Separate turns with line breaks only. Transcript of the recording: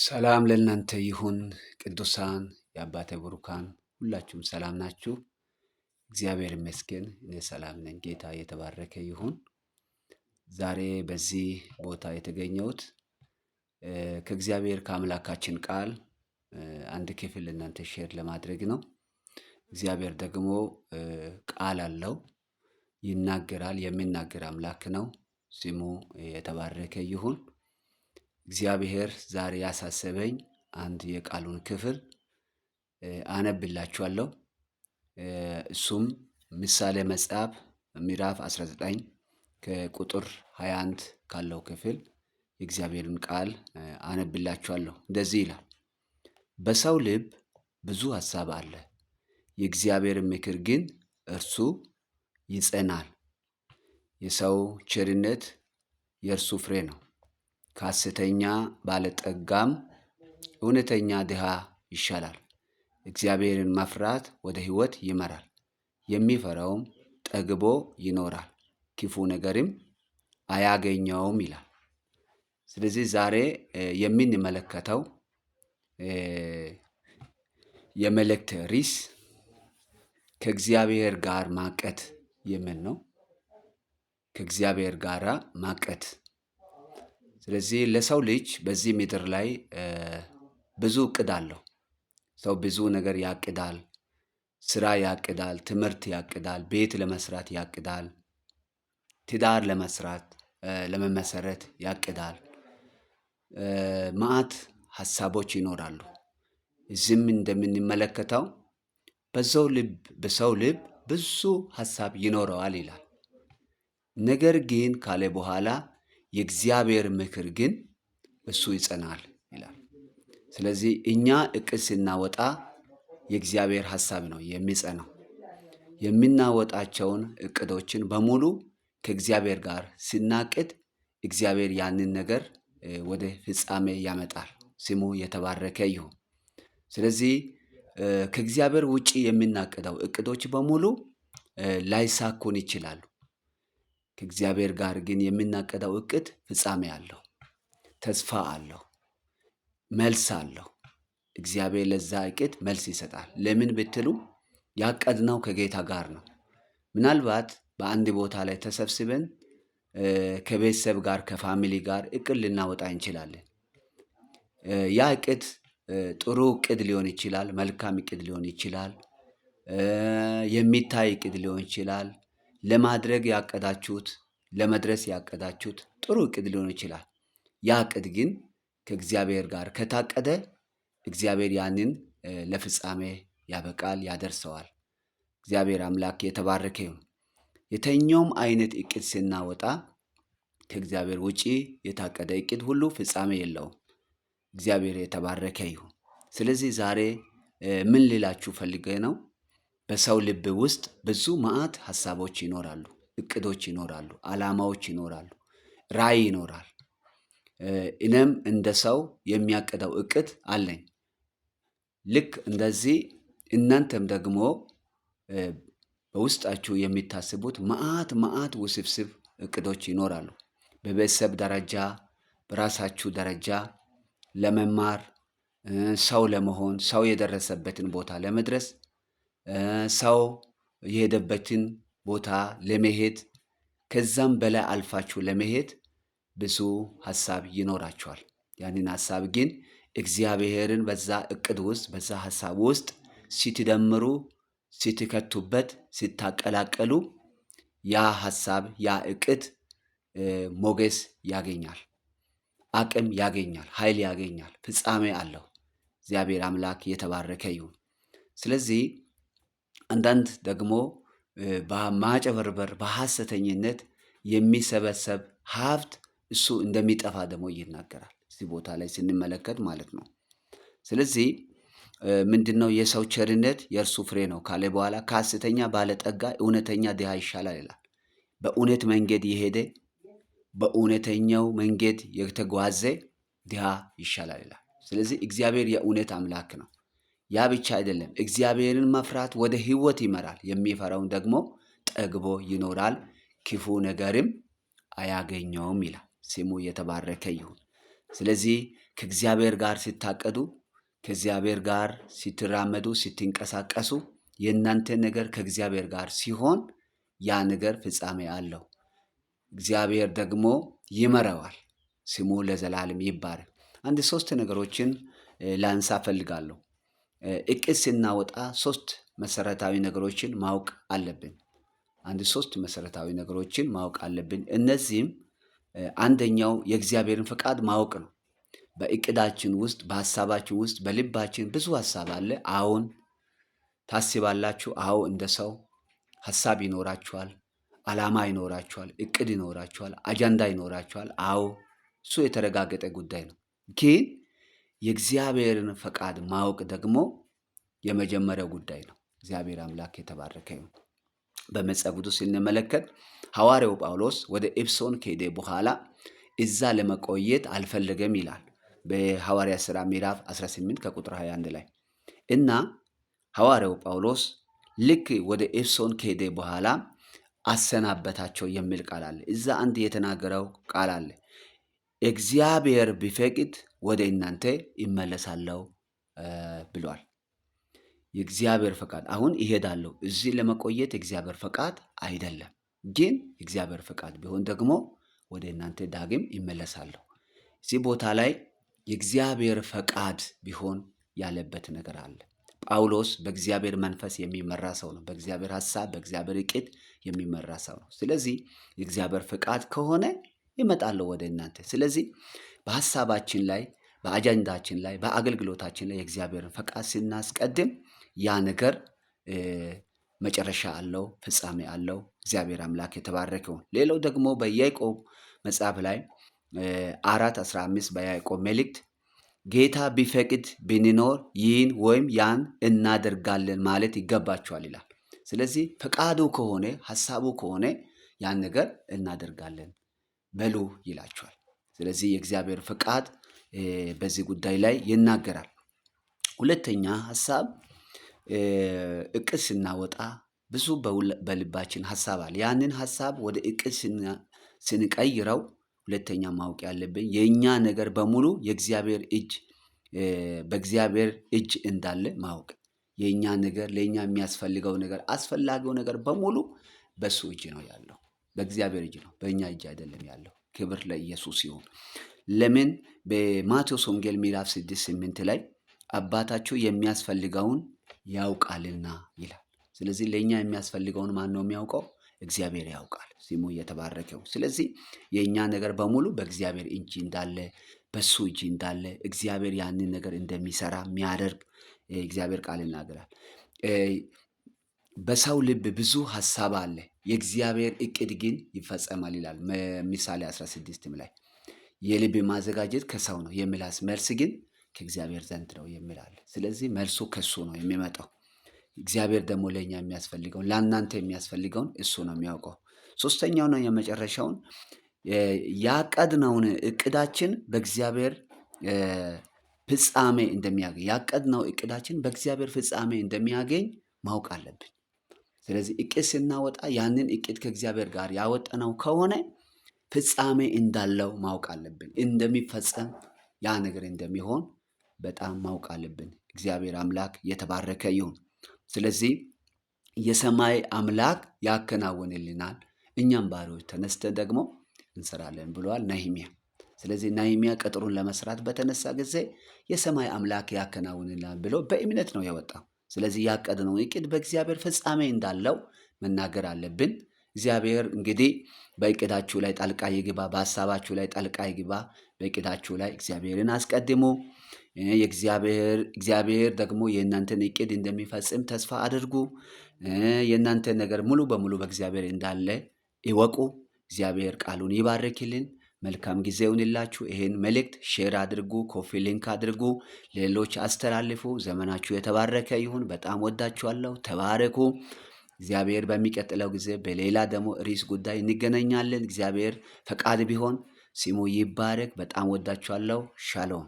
ሰላም ለእናንተ ይሁን ቅዱሳን የአባቴ ቡሩካን ሁላችሁም ሰላም ናችሁ? እግዚአብሔር ይመስገን እኔ ሰላም ነኝ። ጌታ የተባረከ ይሁን። ዛሬ በዚህ ቦታ የተገኘሁት ከእግዚአብሔር ከአምላካችን ቃል አንድ ክፍል ለእናንተ share ለማድረግ ነው። እግዚአብሔር ደግሞ ቃል አለው፣ ይናገራል። የሚናገር አምላክ ነው። ስሙ የተባረከ ይሁን። እግዚአብሔር ዛሬ ያሳሰበኝ አንድ የቃሉን ክፍል አነብላችኋለሁ። እሱም ምሳሌ መጽሐፍ ምዕራፍ 19 ከቁጥር 21 ካለው ክፍል የእግዚአብሔርን ቃል አነብላችኋለሁ። እንደዚህ ይላል፣ በሰው ልብ ብዙ ሐሳብ አለ፣ የእግዚአብሔር ምክር ግን እርሱ ይጸናል። የሰው ቸርነት የእርሱ ፍሬ ነው፣ ከሐሰተኛ ባለጠጋም እውነተኛ ድሃ ይሻላል። እግዚአብሔርን መፍራት ወደ ሕይወት ይመራል፣ የሚፈራውም ጠግቦ ይኖራል፣ ክፉ ነገርም አያገኘውም ይላል። ስለዚህ ዛሬ የምንመለከተው የመልእክት ርዕስ ከእግዚአብሔር ጋር ማቀድ የሚል ነው። ከእግዚአብሔር ጋር ማቀድ። ስለዚህ ለሰው ልጅ በዚህ ምድር ላይ ብዙ እቅድ አለው። ሰው ብዙ ነገር ያቅዳል። ስራ ያቅዳል፣ ትምህርት ያቅዳል፣ ቤት ለመስራት ያቅዳል፣ ትዳር ለመስራት ለመመሰረት ያቅዳል። መዓት ሀሳቦች ይኖራሉ። እዚህም እንደምንመለከተው በሰው ልብ በሰው ልብ ብዙ ሀሳብ ይኖረዋል ይላል። ነገር ግን ካለ በኋላ የእግዚአብሔር ምክር ግን እሱ ይጸናል ይላል። ስለዚህ እኛ እቅድ ስናወጣ የእግዚአብሔር ሀሳብ ነው የሚጸናው። የምናወጣቸውን እቅዶችን በሙሉ ከእግዚአብሔር ጋር ስናቅድ እግዚአብሔር ያንን ነገር ወደ ፍጻሜ ያመጣል። ስሙ የተባረከ ይሁን። ስለዚህ ከእግዚአብሔር ውጪ የምናቅደው እቅዶች በሙሉ ላይሳኩን ይችላሉ። ከእግዚአብሔር ጋር ግን የምናቅደው እቅድ ፍጻሜ አለው፣ ተስፋ አለው፣ መልስ አለው። እግዚአብሔር ለዛ እቅድ መልስ ይሰጣል። ለምን ብትሉ ያቀድነው ከጌታ ጋር ነው። ምናልባት በአንድ ቦታ ላይ ተሰብስበን ከቤተሰብ ጋር ከ family ጋር እቅድ ልናወጣ እንችላለን። ያ እቅድ ጥሩ እቅድ ሊሆን ይችላል፣ መልካም እቅድ ሊሆን ይችላል፣ የሚታይ እቅድ ሊሆን ይችላል። ለማድረግ ያቀዳችሁት ለመድረስ ያቀዳችሁት ጥሩ እቅድ ሊሆን ይችላል። ያ እቅድ ግን ከእግዚአብሔር ጋር ከታቀደ እግዚአብሔር ያንን ለፍጻሜ ያበቃል፣ ያደርሰዋል። እግዚአብሔር አምላክ የተባረከ ይሁን። የተኛውም አይነት እቅድ ስናወጣ ከእግዚአብሔር ውጪ የታቀደ እቅድ ሁሉ ፍጻሜ የለውም። እግዚአብሔር የተባረከ ይሁን። ስለዚህ ዛሬ ምን ልላችሁ ፈልጌ ነው? በሰው ልብ ውስጥ ብዙ መዓት ሀሳቦች ይኖራሉ፣ እቅዶች ይኖራሉ፣ አላማዎች ይኖራሉ፣ ራዕይ ይኖራል። እኔም እንደ ሰው የሚያቅደው እቅድ አለኝ። ልክ እንደዚህ እናንተም ደግሞ በውስጣችሁ የሚታስቡት መዓት መዓት ውስብስብ እቅዶች ይኖራሉ። በቤተሰብ ደረጃ፣ በራሳችሁ ደረጃ ለመማር፣ ሰው ለመሆን፣ ሰው የደረሰበትን ቦታ ለመድረስ፣ ሰው የሄደበትን ቦታ ለመሄድ፣ ከዛም በላይ አልፋችሁ ለመሄድ ብዙ ሀሳብ ይኖራችኋል። ያንን ሀሳብ ግን እግዚአብሔርን በዛ እቅድ ውስጥ በዛ ሀሳብ ውስጥ ስትደምሩ፣ ስትከቱበት፣ ስታቀላቀሉ ያ ሀሳብ ያ እቅድ ሞገስ ያገኛል፣ አቅም ያገኛል፣ ኃይል ያገኛል፣ ፍጻሜ አለው። እግዚአብሔር አምላክ የተባረከ ይሁን። ስለዚህ አንዳንድ ደግሞ በማጭበርበር በሐሰተኝነት የሚሰበሰብ ሀብት እሱ እንደሚጠፋ ደግሞ ይናገራል። እዚህ ቦታ ላይ ስንመለከት ማለት ነው። ስለዚህ ምንድነው የሰው ቸርነት የእርሱ ፍሬ ነው ካለ በኋላ ከሐሰተኛ ባለጠጋ እውነተኛ ድሃ ይሻላል ይላል። በእውነት መንገድ የሄደ በእውነተኛው መንገድ የተጓዘ ድሃ ይሻላል ይላል። ስለዚህ እግዚአብሔር የእውነት አምላክ ነው። ያ ብቻ አይደለም፣ እግዚአብሔርን መፍራት ወደ ሕይወት ይመራል። የሚፈራውን ደግሞ ጠግቦ ይኖራል፣ ክፉ ነገርም አያገኘውም ይላል። ስሙ የተባረከ ይሁን። ስለዚህ ከእግዚአብሔር ጋር ሲታቀዱ፣ ከእግዚአብሔር ጋር ስትራመዱ፣ ስትንቀሳቀሱ፣ የእናንተ ነገር ከእግዚአብሔር ጋር ሲሆን ያ ነገር ፍጻሜ አለው። እግዚአብሔር ደግሞ ይመራዋል። ስሙ ለዘላለም ይባረክ። አንድ ሶስት ነገሮችን ላንሳ እፈልጋለሁ። እቅድ ስናወጣ ሶስት መሰረታዊ ነገሮችን ማወቅ አለብን። አንድ ሶስት መሰረታዊ ነገሮችን ማወቅ አለብን። እነዚህም አንደኛው የእግዚአብሔርን ፈቃድ ማወቅ ነው። በእቅዳችን ውስጥ፣ በሀሳባችን ውስጥ፣ በልባችን ብዙ ሀሳብ አለ። አዎን ታስባላችሁ። አዎ እንደ ሰው ሀሳብ ይኖራችኋል፣ አላማ ይኖራችኋል፣ እቅድ ይኖራችኋል፣ አጀንዳ ይኖራችኋል። አዎ እሱ የተረጋገጠ ጉዳይ ነው። ግን የእግዚአብሔርን ፈቃድ ማወቅ ደግሞ የመጀመሪያው ጉዳይ ነው። እግዚአብሔር አምላክ የተባረከ ይሁን። በመጽሐፍ ቅዱስ ስንመለከት ሐዋርያው ጳውሎስ ወደ ኤፌሶን ከሄደ በኋላ እዛ ለመቆየት አልፈለገም ይላል በሐዋርያ ሥራ ምዕራፍ 18 ከቁጥር 21 ላይ። እና ሐዋርያው ጳውሎስ ልክ ወደ ኤፌሶን ከሄደ በኋላ አሰናበታቸው የሚል ቃል አለ። እዛ አንድ የተናገረው ቃል አለ። እግዚአብሔር ቢፈቅድ ወደ እናንተ እመለሳለሁ ብሏል። የእግዚአብሔር ፈቃድ አሁን እሄዳለሁ፣ እዚህ ለመቆየት የእግዚአብሔር ፈቃድ አይደለም፣ ግን የእግዚአብሔር ፈቃድ ቢሆን ደግሞ ወደ እናንተ ዳግም እመለሳለሁ። እዚህ ቦታ ላይ የእግዚአብሔር ፈቃድ ቢሆን ያለበት ነገር አለ። ጳውሎስ በእግዚአብሔር መንፈስ የሚመራ ሰው ነው። በእግዚአብሔር ሐሳብ፣ በእግዚአብሔር እቅድ የሚመራ ሰው ነው። ስለዚህ የእግዚአብሔር ፈቃድ ከሆነ እመጣለሁ ወደ እናንተ። ስለዚህ በሐሳባችን ላይ፣ በአጀንዳችን ላይ፣ በአገልግሎታችን ላይ የእግዚአብሔርን ፈቃድ ስናስቀድም ያ ነገር መጨረሻ አለው፣ ፍጻሜ አለው። እግዚአብሔር አምላክ የተባረከው። ሌላው ደግሞ በያዕቆብ መጽሐፍ ላይ 4:15 በያዕቆብ መልእክት ጌታ ቢፈቅድ ብንኖር ይህን ወይም ያን እናደርጋለን ማለት ይገባቸዋል ይላል። ስለዚህ ፈቃዱ ከሆነ፣ ሐሳቡ ከሆነ ያን ነገር እናደርጋለን በሉ ይላቸዋል። ስለዚህ የእግዚአብሔር ፈቃድ በዚህ ጉዳይ ላይ ይናገራል። ሁለተኛ ሐሳብ፣ እቅድ ስናወጣ ብዙ በልባችን ሐሳብ አለ። ያንን ሐሳብ ወደ እቅድ ስንቀይረው ሁለተኛ ማወቅ ያለብን የኛ ነገር በሙሉ የእግዚአብሔር እጅ፣ በእግዚአብሔር እጅ እንዳለ ማወቅ። የኛ ነገር፣ ለኛ የሚያስፈልገው ነገር፣ አስፈላጊው ነገር በሙሉ በሱ እጅ ነው ያለው። በእግዚአብሔር እጅ ነው፣ በእኛ እጅ አይደለም ያለው። ክብር ለኢየሱስ ይሁን። ለምን በማቴዎስ ወንጌል ምዕራፍ 6:8 ላይ አባታችሁ የሚያስፈልገውን ያውቃልና ይላል። ስለዚህ ለኛ የሚያስፈልገውን ማን ነው የሚያውቀው? እግዚአብሔር ያውቃል። ስሙ የተባረከው። ስለዚህ የኛ ነገር በሙሉ በእግዚአብሔር እጅ እንዳለ፣ በሱ እጅ እንዳለ፣ እግዚአብሔር ያንን ነገር እንደሚሰራ የሚያደርግ እግዚአብሔር ቃል ይናገራል። በሰው ልብ ብዙ ሐሳብ አለ፣ የእግዚአብሔር እቅድ ግን ይፈጸማል ይላል ምሳሌ 16 ላይ። የልብ ማዘጋጀት ከሰው ነው፣ የምላስ መልስ ግን ከእግዚአብሔር ዘንድ ነው የሚል አለ። ስለዚህ መልሱ ከሱ ነው የሚመጣው። እግዚአብሔር ደግሞ ለኛ የሚያስፈልገውን፣ ለእናንተ የሚያስፈልገውን እሱ ነው የሚያውቀው። ሶስተኛውና የመጨረሻውን፣ ያቀድነውን እቅዳችን በእግዚአብሔር ፍጻሜ እንደሚያገኝ፣ ያቀድነው እቅዳችን በእግዚአብሔር ፍጻሜ እንደሚያገኝ ማወቅ አለብን። ስለዚህ እቅድ ስናወጣ ያንን እቅድ ከእግዚአብሔር ጋር ያወጣነው ከሆነ ፍጻሜ እንዳለው ማወቅ አለብን። እንደሚፈጸም፣ ያ ነገር እንደሚሆን በጣም ማወቅ አለብን። እግዚአብሔር አምላክ የተባረከ ይሁን። ስለዚህ የሰማይ አምላክ ያከናውንልናል፣ እኛም ባሪያዎች ተነስተን ደግሞ እንሰራለን ብለዋል ነህምያ። ስለዚህ ነህምያ ቅጥሩን ለመስራት በተነሳ ጊዜ የሰማይ አምላክ ያከናውንልናል ብሎ በእምነት ነው የወጣው። ስለዚህ ያቀድነው እቅድ በእግዚአብሔር ፍጻሜ እንዳለው መናገር አለብን። እግዚአብሔር እንግዲህ በእቅዳችሁ ላይ ጣልቃ ይግባ፣ በሐሳባችሁ ላይ ጣልቃ ይግባ። በእቅዳችሁ ላይ እግዚአብሔርን አስቀድሙ። እግዚአብሔር ደግሞ የእናንተን እቅድ እንደሚፈጽም ተስፋ አድርጉ። የእናንተን ነገር ሙሉ በሙሉ በእግዚአብሔር እንዳለ ይወቁ። እግዚአብሔር ቃሉን ይባርክልን። መልካም ጊዜ ይሁንላችሁ። ይሄን መልእክት share አድርጉ፣ copy link አድርጉ፣ ሌሎች አስተላልፉ። ዘመናችሁ የተባረከ ይሁን። በጣም ወዳችኋለሁ። ተባረኩ። እግዚአብሔር በሚቀጥለው ጊዜ በሌላ ደግሞ ርዕስ ጉዳይ እንገናኛለን። እግዚአብሔር ፈቃድ ቢሆን ስሙ ይባረክ። በጣም ወዳችኋለሁ። ሻሎም።